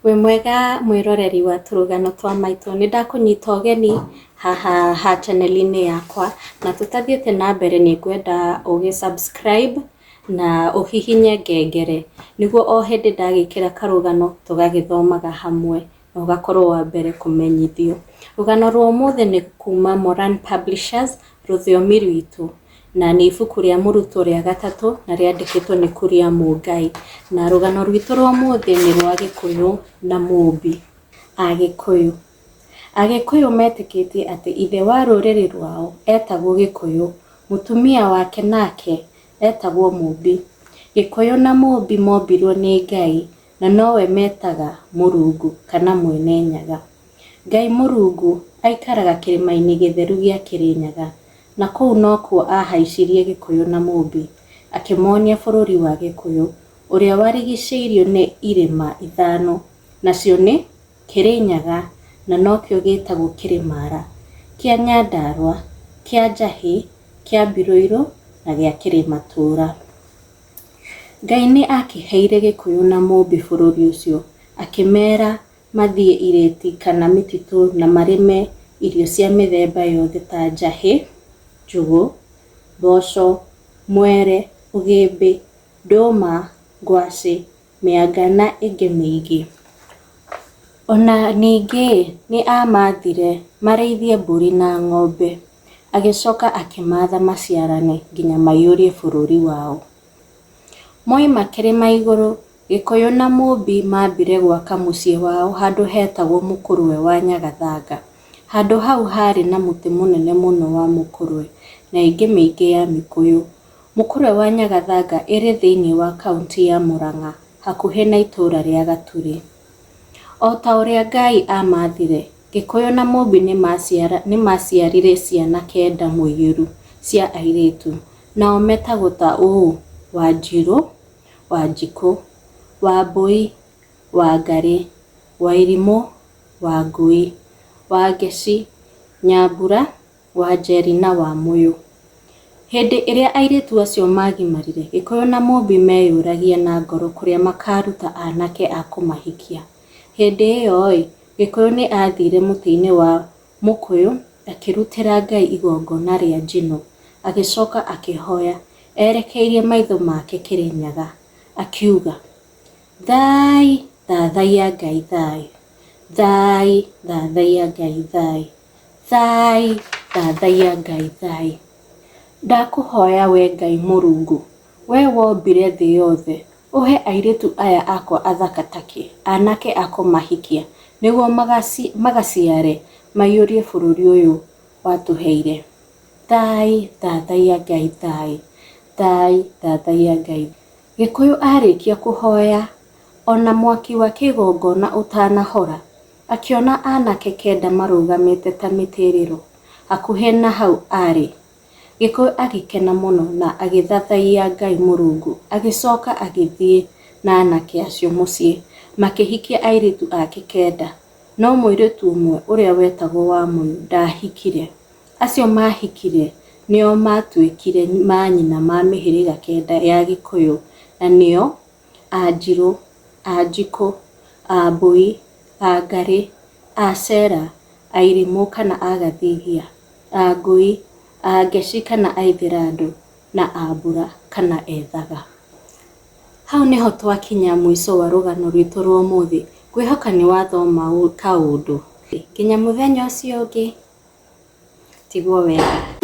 Wĩ mwega mwĩroreri wa tũrũgano twa maitũ, nĩ ndakũnyita ũgeni haha ha channel-inĩ yakwa, na tũtathiĩte na mbere nĩ ngwenda ũgĩ subscribe na ũhihinye ngengere, nĩguo o hĩndĩ ndagĩkĩra karũgano tũgagĩthomaga hamwe na ũgakorwo wa mbere kũmenyithio. Rũgano rwa ũmũthĩ nĩ kuma Moran Publishers, rũthiomi rwitũ, na nĩ ibuku rĩa mũrutwo rĩa gatatũ na rĩandĩkĩtwo nĩ Kuria Mũngai. Na rũgano rwitũ rwa ũmũthĩ nĩ rwa Gĩkũyũ na Mũmbi. Agĩkũyũ. Agĩkũyũ metĩkĩtie atĩ ithe wa rũrĩrĩ rwao etagwo Gĩkũyũ, mũtumia wake nake etagwo Mũmbi. Gĩkũyũ na Mũmbi mombirwo nĩ Ngai na nowe metaga Mũrungu kana Mwene Nyaga. Ngai Mũrungu aikaraga kĩrĩma-inĩ gĩtheru gĩa Kĩrĩnyaga, na kũu nokuo ahaicirie Gĩkũyũ na Mũmbi, akĩmonia bũrũri wa Gĩkũyũ, ũrĩa warigicĩirio nĩ irĩma ithano, nacio nĩ, Kĩrĩnyaga, na nokĩo gĩtagwo Kĩrĩmara, kĩa Nyandarua, kĩa Njahĩ, kĩa Mbirũirũ na gĩa Kĩrĩmatũũra. Ngai nĩ akĩheire Gĩkũyũ na Mũmbi bũrũri ũcio, akĩmeera mathiĩ irĩti kana mĩtitũ na marĩme irio cia mĩthemba yothe ta njahĩ, njũgũ, mboco, mwere, ũgĩmbĩ, ndũma, ngwacĩ, mĩanga na ĩngĩ mĩingĩ. Ona ningĩ nĩ aamathire marĩithie mbũri na ng'ombe. Agĩcoka akĩmaatha maciarane nginya maiyũrie bũrũri wao. Moima kĩrĩma igũrũ, Gĩkũyũ na Mũmbi maambire gwaka mũciĩ wao handũ hetagwo Mũkũrwe wa Nyagathanga. Handũ hau haarĩ na mũtĩ mũnene mũno wa mũkũrwe na ĩngĩ mĩingĩ ya mĩkũyũ. Mũkũrwe wa Nyagathanga ĩrĩ thĩinĩ wa kaunti ya Murang'a hakuhĩ na itũũra rĩa Gaturi. O ta ũrĩa Ngai aamathire, Gĩkũyũ na Mũmbi nĩ maaciarire ciana kenda mũiyũru cia airĩtu, nao metagwo ta ũũ: Wanjirũ, Wanjikũ, Wambũi, Wangarĩ, Wairimũ, Wangũi, Wangeci, Nyambura, Wanjeri na Wamũyũ. Hĩndĩ ĩrĩa airĩtu acio maagimarire, Gĩkũyũ na Mũmbi meyũragia na ngoro kũrĩa makaruta anake a kũmahikia. Hĩndĩ ĩyo-ĩ, Gĩkũyũ nĩ aathire mũtĩ-inĩ wa mũkũyũ akĩrutĩra Ngai igongona rĩa njino, agĩcoka akĩhoya erekeirie maitho make Kĩrĩnyaga, akiuga, "Thai, thathaiya Ngai thayũ, thai, thathaiya Ngai thayũ, thai, thathaiya Ngai thayũ. Ndakũhoya we Ngai Mũrungu, we wombire thĩ yothe, ũhe airĩtu aya akwa athaka take anake a kũmahikia nĩguo magaciare maiyũrie bũrũri ũyũ watũheire. Thai, thathaiya Ngai thayũ, thai, thathaiya Ngai." Gĩkũyũ arĩkia kũhoya, ona mwaki wa kĩgongona ũtanahora, akĩona anake kenda marũgamĩte ta mĩtĩrĩro hakuhĩ na hau arĩ. Gĩkũyũ agĩkena mũno na agĩthathaiya Ngai Mũrungu, agĩcoka agĩthiĩ na anake acio mũciĩ makĩhikia airĩtu ake kenda, no mũirĩtu ũmwe ũrĩa wetagwo Wamũyũ ndaahikire. Acio maahikire nĩo maatuĩkire manyina ma mĩhĩrĩga kenda ya Gĩkũyũ na nĩo Anjirũ, Anjikũ, Ambũi, Angarĩ, Acera, Airimũ kana Agathithia, Angũi, Angeci kana Aithĩrandũ na Ambura kana Ethaga. Hau nĩho twakinya mũico wa rũgano rwitũ rwa ũmũthĩ. Ngwĩhoka nĩ wathoma kaũndũ. Nginya mũthenya ũcio ũngĩ, tigwo wega.